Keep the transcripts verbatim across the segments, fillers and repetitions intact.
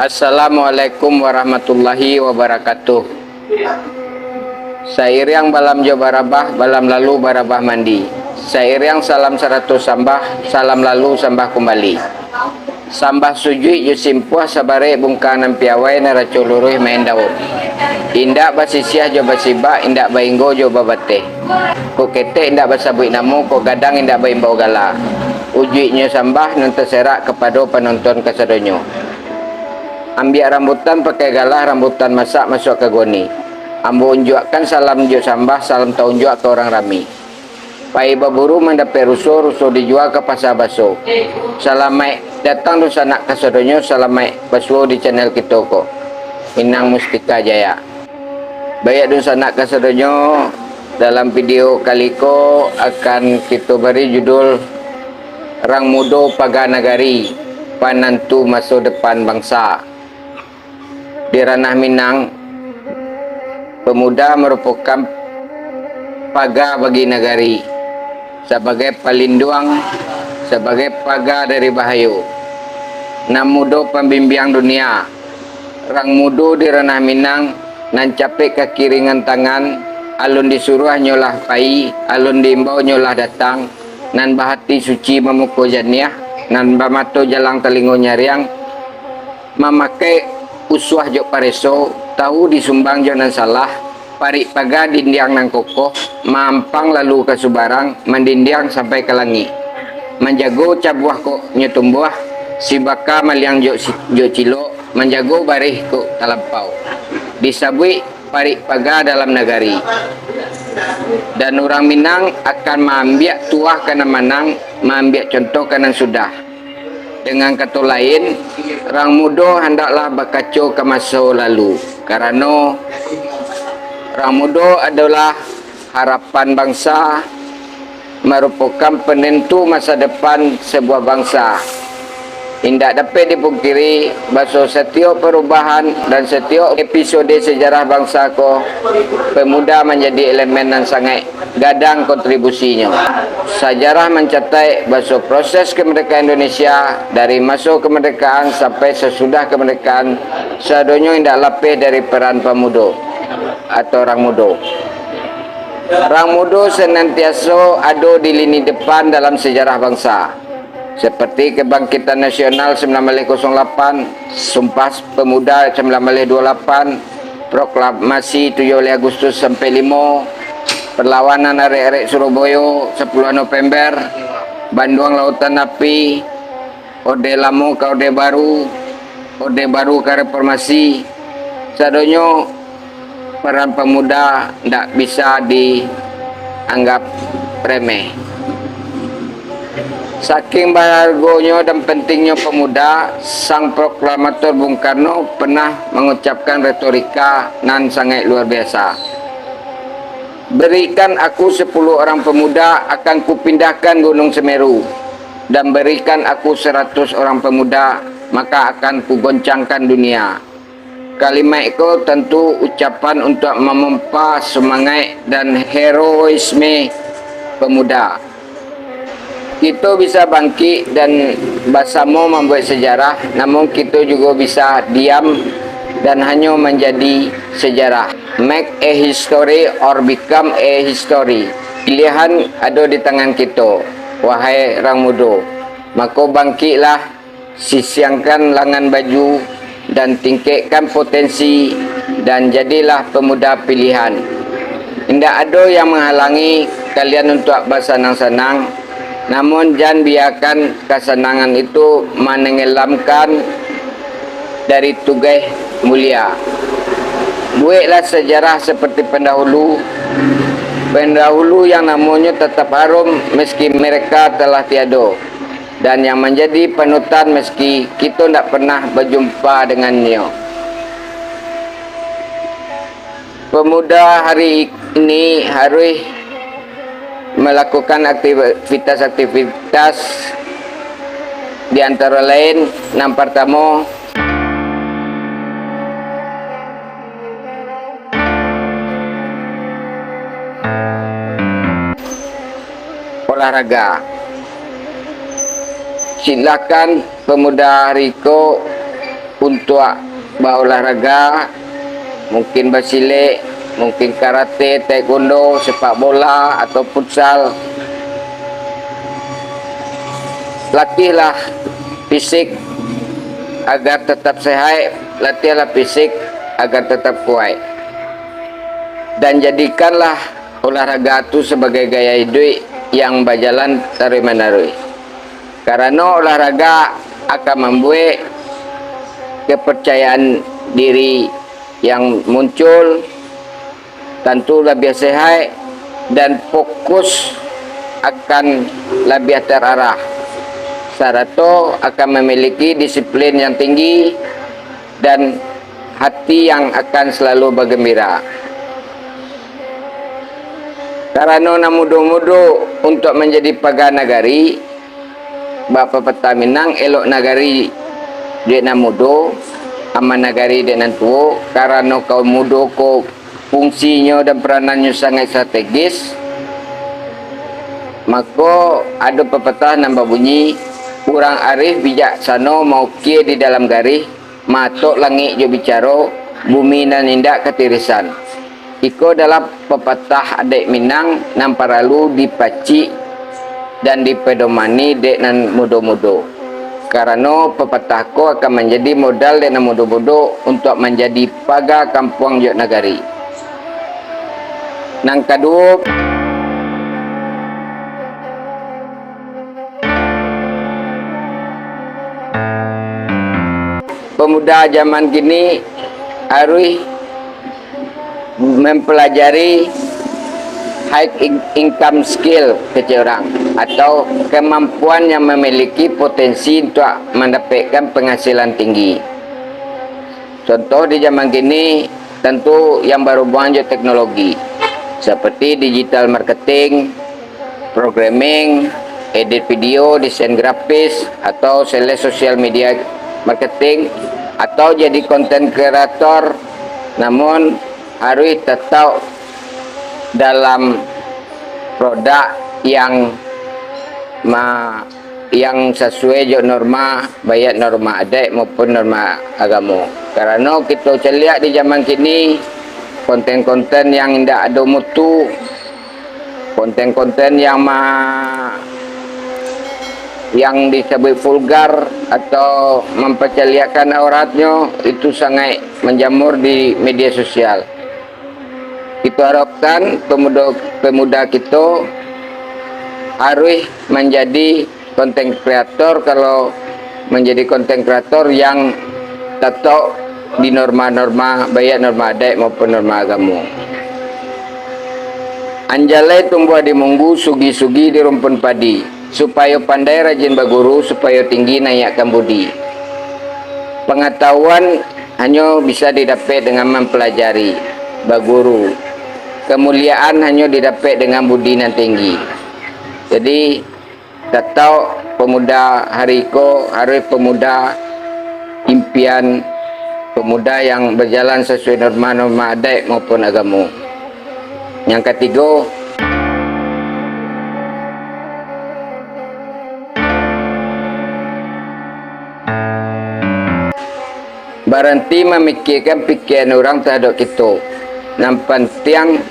Assalamualaikum warahmatullahi wabarakatuh. Sairiang balam jo barabah, balam lalu barabah mandi. Sairiang salam sarato sambah, salam lalu sambah kumbali. Sambah sujuik jo simpuah sabarek bungka nan piawai naraco luruih main daun. Indak basisiah jo basibak, indak bainggo jo babateh. Kok ketek indak basabuik namo, kok gadang indak baimbau gala. Ujuiknyo sambah nan taserak kapado panonton kasadonyo. Ambiak rambutan pakai galah, rambutan masak masuak ka goni. Ambo unjuakkan salam jo sambah, salam taunjuak ka urang rami. Pai baburu mandapek ruso, ruso dijua ka pasa baso. Salamaik datang dunsanak kasadonyo, salamaik basuo di channel kito ko, Minang Mustika Jaya. Baiak dunsanak kasadonyo, dalam video kali ko akan kito bari judul Rang Mudo Paga Nagari, Panantu Maso Depan Bangsa. Di ranah Minang, pemuda marupokan paga bagi nagari, sabagai palinduang, sabagai paga dari bahayo. Nan mudo pambimbiang dunia, rang mudo di ranah Minang, nan capek kakiringan tangan, alun disuruah nyo lah pai, alun diimbau nyo lah datang, nan bahati suci mamuko janiah, nan bamato jalang talingo nyariang, mamakai usuah jo pareso, tahu disumbang jo nan salah, parik paga dindiang nan kokoh, maampang lalu ka subarang, mandindiang sampai ka langik. Manjago cabuah kok nyo tumbuah, sibaka maliang jo si-, jo cilok, manjago bareh kok talampau. Disabuik parik paga dalam nagari. Dan urang Minang akan maambiak tuah ka nan manang, maambiak contoh ka nan sudah. Dengan kato lain, rang mudo handaklah bakaco ka maso lalu, karano rang mudo adolah harapan bangsa, marupokan panentu masa depan sabuah bangsa. Indak dapek dipungkiri, baso satiok parubahan dan satiok episode sejarah bangsa ko, pemuda manjadi elemen nan sangaik gadang kontribusinyo. Sajarah mancataik baso proses kamardekaan Indonesia, dari maso kamardekaan sampai sasudah kamardekaan, sadonyo indak lapeh dari peran pamudo atau rang mudo. Rang mudo sanantiaso ado di lini depan dalam sajarah bangsa, seperti Kebangkitan Nasional sembilan baleh kosong lapan, Sumpah Pemuda sembilan baleh duo lapan, Proklamasi tujuah baleh Agustus sampai limo, perlawanan arek-arek Surabaya sapuluah November, Banduang Lautan Api, Orde Lamo ka Orde Baru, Orde Baru ka Reformasi, sadonyo peran pemuda ndak bisa dianggap remeh. Saking bahargonyo dan pentingnyo pemuda, sang proklamator Bung Karno pernah mangucapkan retorika nan sangaik luar biasa. "Berikan aku sepuluh orang pemuda, akan kupindahkan Gunung Semeru, dan berikan aku seratus orang pemuda, maka akan kugoncangkan dunia." Kalimat ko tantu ucapan untuak mamompa sumangaik dan heroisme pemuda. Kito bisa bangkik dan basamo mambuek sejarah, namun kito jugo bisa diam dan hanyo manjadi sejarah. Make a history or become a history. Pilihan ado di tangan kito, wahai rang mudo. Mako bangkiklah, sisiangkan langan baju, dan tingkekkan potensi, dan jadilah pemuda pilihan. Indak ado yang manghalangi kalian untuak basanang-sanang, namun jan biakan kasanangan itu manenggelamkan dari tugaih mulia. Bueklah sejarah seperti pendahulu, pendahulu yang namonyo tatap harum meski mereka telah tiado, dan yang manjadi panutan meski kito ndak pernah bajumpa dengannyo. Pemuda hari ini haruih malakukan aktivitas-aktivitas, di antara lain, nan partamo, olahraga. Silakan pemuda hari ko untuak baolahraga, mungkin basilek, mungkin karate, taekwondo, sepak bola, atau futsal. Latihlah fisik agar tetap sehat, latihlah fisik agar tetap kuat. Dan jadikanlah olahraga tu sabagai gaya iduik yang bajalan taruih-manaruih. Karano olahraga akan mambuek kepercayaan diri yang muncul, tantu labiah sehat dan fokus akan labiah terarah, sarato akan mamiliki disiplin yang tinggi dan hati yang akan selalu bagembira. Karano nan mudo-mudo untuak manjadi paga nagari, bak papatah Minang, elok nagari dek nan mudo, aman nagari dek nan tuo. Karano kaum mudo ko fungsinyo dan peranannyo sangaik strategis, mako, ado papatah nan babunyi, urang arif bijaksano maukia di dalam garih, matok langik jo bicaro, bumi nan indak katirisan. Iko adalah papatah adaik Minang nan paralu dipacik dan dipadomani dek nan mudo-mudo. Karano papatah ko akan manjadi modal dek nan mudo-mudo untuak manjadi paga kampuang jo nagari. Nan kaduo, pemuda zaman kini aruih mampalajari high in-, income skill, kecek urang, atau kamampuan yang mamiliki potensi untuak mandapekkan panghasilan tinggi. Contoh di zaman kini, tantu yang barubuangan jo teknologi, seperti digital marketing, programming, edit video, desain grafis, atau sales social media marketing, atau jadi konten kreator, namun harus tetap dalam produk yang ma-, yang sasuai jo norma, baik norma adaik maupun norma agamo. Karano kito caliak di zaman kini, konten-konten yang indak ado mutu, konten-konten yang ma-, yang disabuik vulgar atau mampacaliakkan auratnyo, itu sangaik manjamur di media sosial. Kito harapkan pemuda, pemuda kito harus manjadi konten kreator, kalau manjadi konten kreator yang tatok di norma-norma, baik norma adaik maupun norma agamo. Anjalai tumbuah di munggu, sugi-sugi di rumpun padi, supayo pandai rajin baguru, supayo tinggi naiakkan budi. Pangatahuan hanyo bisa didapek dengan mampalajari, baguru. Kamuliaan hanyo didapek dengan budi nan tinggi. Jadi, tatap pemuda hari ko harus pemuda impian, pemuda yang bajalan sasuai norma-norma adaik maupun agamo. Yang katigo, baranti mamikirkan pikiran urang tahadap kito. Nan pantiang,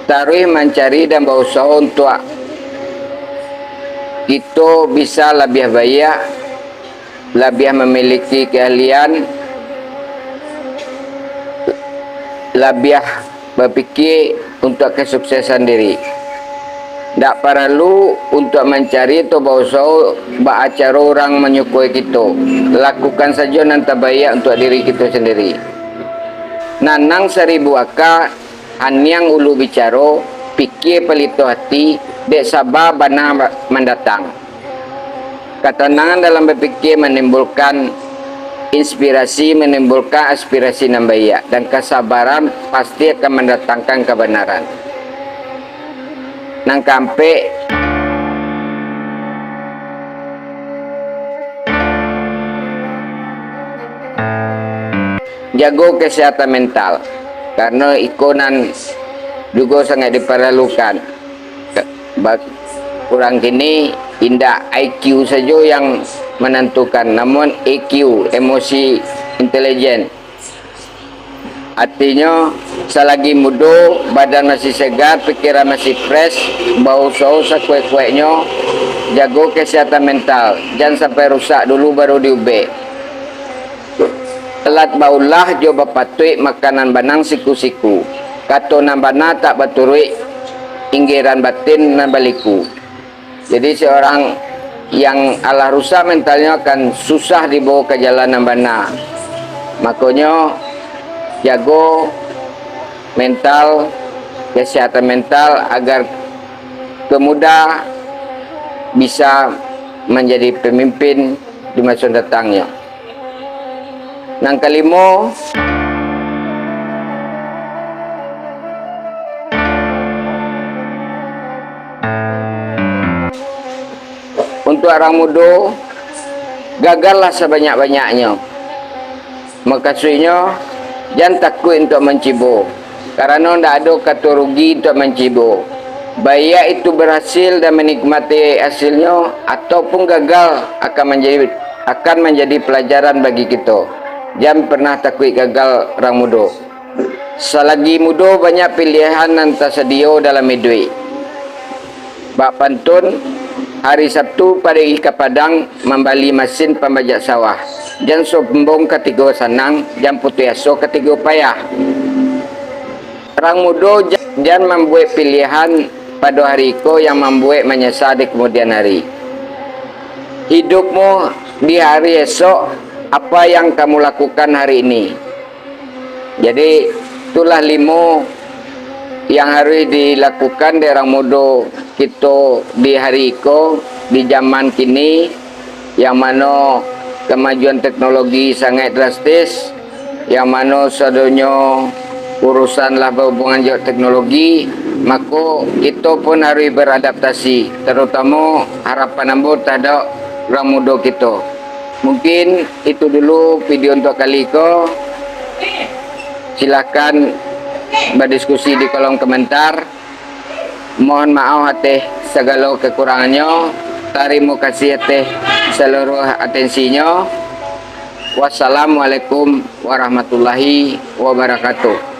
taruih mancari dan bausaho untuak kito bisa labiah baiak, labiah mamiliki keahlian, labiah bapikia untuak kasuksesan diri. Ndak paralu untuak mancari atau bausaho baa caro urang manyukui kito. Lakukan sajo nan tabaiak untuak diri kito sandiri. Nanang saribu aka, aniang ulu bicaro, pikia palito ati, dek saba bana mandatang. Katanangan dalam bapikia manimbulkan inspirasi, manimbulkan aspirasi nan baiak, dan kasabaran pasti akan mandatangkan kabanaran. Nan kaampek, jago kesehatan mental, karano iko nan jugo sangaik diparalukan. Ba-, urang kini indak I Q sajo yang manantukan, namun E Q, emosi intelijen. Artinyo, salagi mudo, badan masih segar, pikiran masih fresh, bausaho sakuek-kueknyo, jago kesehatan mental, jan sampai rusak dulu baru diubek. Alat baulah jo bapatuik makanan banang siku-siku. Kato nan bana tak baturuik, inggeran batin nan baliku. Jadi, seorang yang alah rusak mentalnyo akan susah dibawa ka jalan nan bana. Makonyo, jago mental, kesehatan mental, agar pemuda bisa manjadi pamimpin di maso datangnyo. Nan kalimo, untuak urang mudo, gagallah sabanyak-banyaknyo. Makasuiknyo, jan takuik untuak mancibo, karano ndak ado kato rugi untuak mancibo. Baiak itu barasil dan manikmati asilnyo, ataupun gagal, akan manjadi, akan manjadi palajaran bagi kito. Jan pernah takuik gagal, urang mudo. Salagi mudo, banyak pilihan nan tasadio dalam iduik. Bak pantun, hari Sabtu padi ka padang mambali masin pambajak sawah. Jan sombong katigo sanang, jan putuih aso katigo payah. Urang mudo, ja-, jan mambuek pilihan pado hari iko yang mambuek manyasa di kamudian hari. Hidupmu di hari esok, apa yang kamu lakukan hari ini? Jadi, itulah limo yang harus dilakukan dek urang mudo kito di hari iko, di zaman kini, yang mano kamajuan teknologi sangaik drastis, yang mano sadonyo urusan lah bahubuangan jo teknologi, mako, kito pun harus beradaptasi, tarutamo harapan ambo tahadap urang mudo kito. Mungkin itu dulu video untuk kali ko. Silahkan badiskusi di kolom komentar. Mohon maaf ateh sagalo kekurangannyo. Tarimo kasih ateh saluruh atensinyo. Wassalamualaikum warahmatullahi wabarakatuh.